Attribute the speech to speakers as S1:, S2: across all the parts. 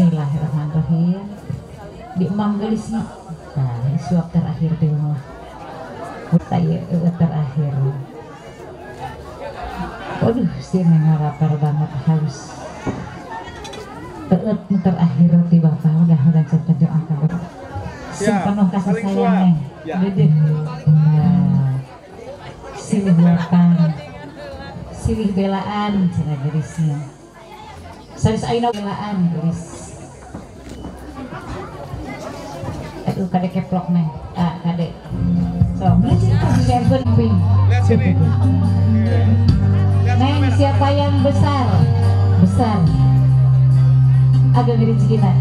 S1: Bismillahirrahmanirrahim. Di emang gelisnya. Nah, suap terakhir teh mah. Saya terakhir. Waduh, si neng lapar banget haus. Teut terakhir ti bapak udah saya doakan. Sing penuh kasih sayang neng. Dedeh. Nah, silih luapan, silih belaan cenah gelisnya. Sanes ayeuna belaan gelis. Aduh kade keplok neng. Ah kade. So, lihat
S2: sini.
S1: Neng, siapa yang besar? Besar. Agak gede cikina.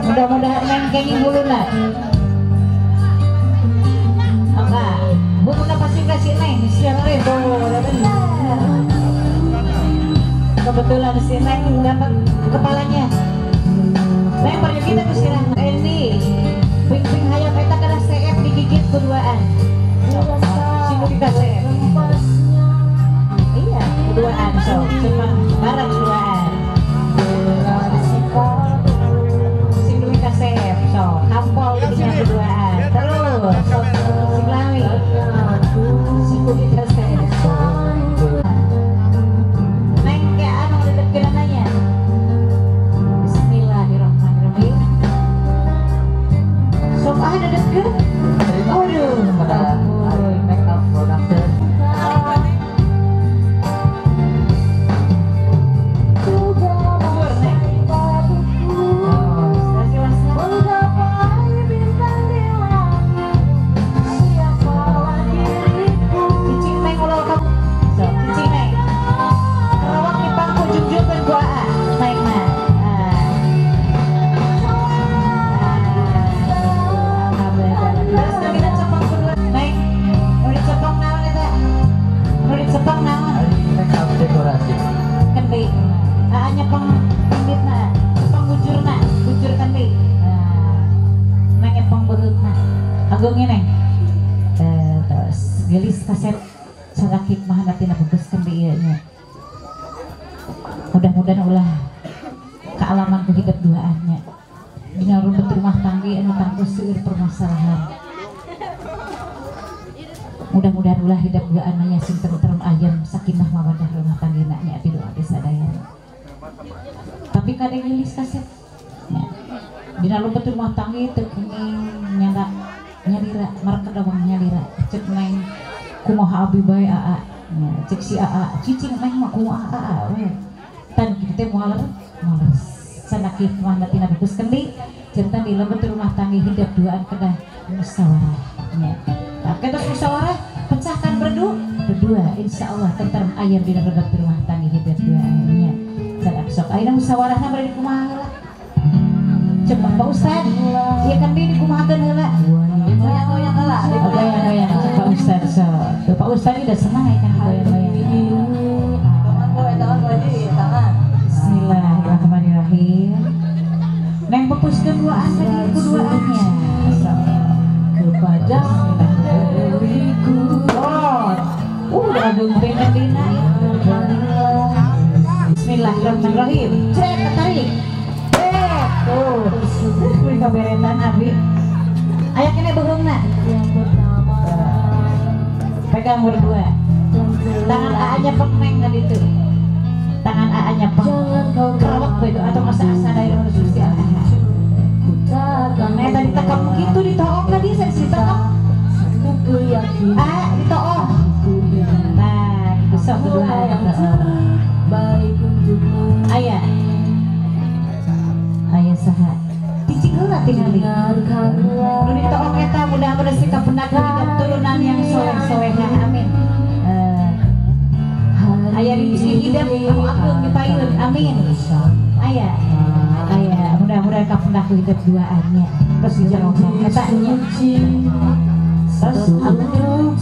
S1: Mudah-mudahan neng kenging huluna. Apa? Huluna pasti kasih neng. Siapa itu? Kebetulan si neng dapat kepalanya. Neng pergi kita ke sirah Andy. Ping-ping hayam eta kana CF digigit keduaan. Sinu kita CF. Iya, keduaan so, cuma bareng keduaan. Sinu kita CF so, kampol jadinya keduaan. Terus sing lami. Sinu kita CF. Neng ke anu dedetkeun nanya. Bismillahirrahmanirrahim. Sok ah dedetkeun. Aduh,
S3: pada make up production.
S1: Terus gelis kaset salakit mah tina bebeskeun di ieu nya. Mudah-mudahan ulah kealaman ku hidup duaannya. Dina rumput rumah tangga anu tangtu seueur permasalahan. Mudah-mudahan ulah hidup duaannya sing tentrem ayam sakinah mawaddah rumah tanggana nya abdi doa teh sadayana. Tapi kadang gelis kaset. Dina rumput rumah tangga teu kenging nyandak nyalira marka dawang nyalira cek neng kumaha abi bae aa cek si aa cicing neng mah kumaha aa we tan kitu teh moal males sanakif mah tina bagus kendi centan di lebet rumah tangga hidup duaan kedah musyawarah nya tah tos musyawarah pecahkan berdua insyaallah tentrem ayam di lebet rumah tangga hidup duaan nya sadak sok ayeuna musyawarahna bade kumaha heula cek Pak Ustad ieu kan di dikumahakeun heula goyang-goyang heula goyang-goyang cek Pak Ustad so Pak Ustad udah senang ya kan goyang-goyang tangan. Bismillahirrahmanirrahim. Neng pepuskeun duaan tadi keduaannya
S3: kepada diriku.
S1: Udah geumpeng dina ya. Bismillahirrahmanirrahim. Cek tarik. Tuh, wih kaberetan abi. Aya kene beuheungna. Pegang berdua. Tangan AA-nya peng neng tadi tuh. Tangan AA-nya peng. Kerawak begitu atau asa-asa dari Gusti Allah. Nah, tadi tekap gitu ditoong tadi saya sih tekap. Ah, ditoong. Nah, gitu sok berdua. Aya. Aya saha cicing heula tingali nu ditoong eta mudah-mudahan sikap pendak hidup turunan yang soleh-solehah amin. Aya rezeki hidup anu ageung dipayun amin. Aya aya mudah-mudahan kapendak hidup duaannya terus dijerong eta nya terus amin.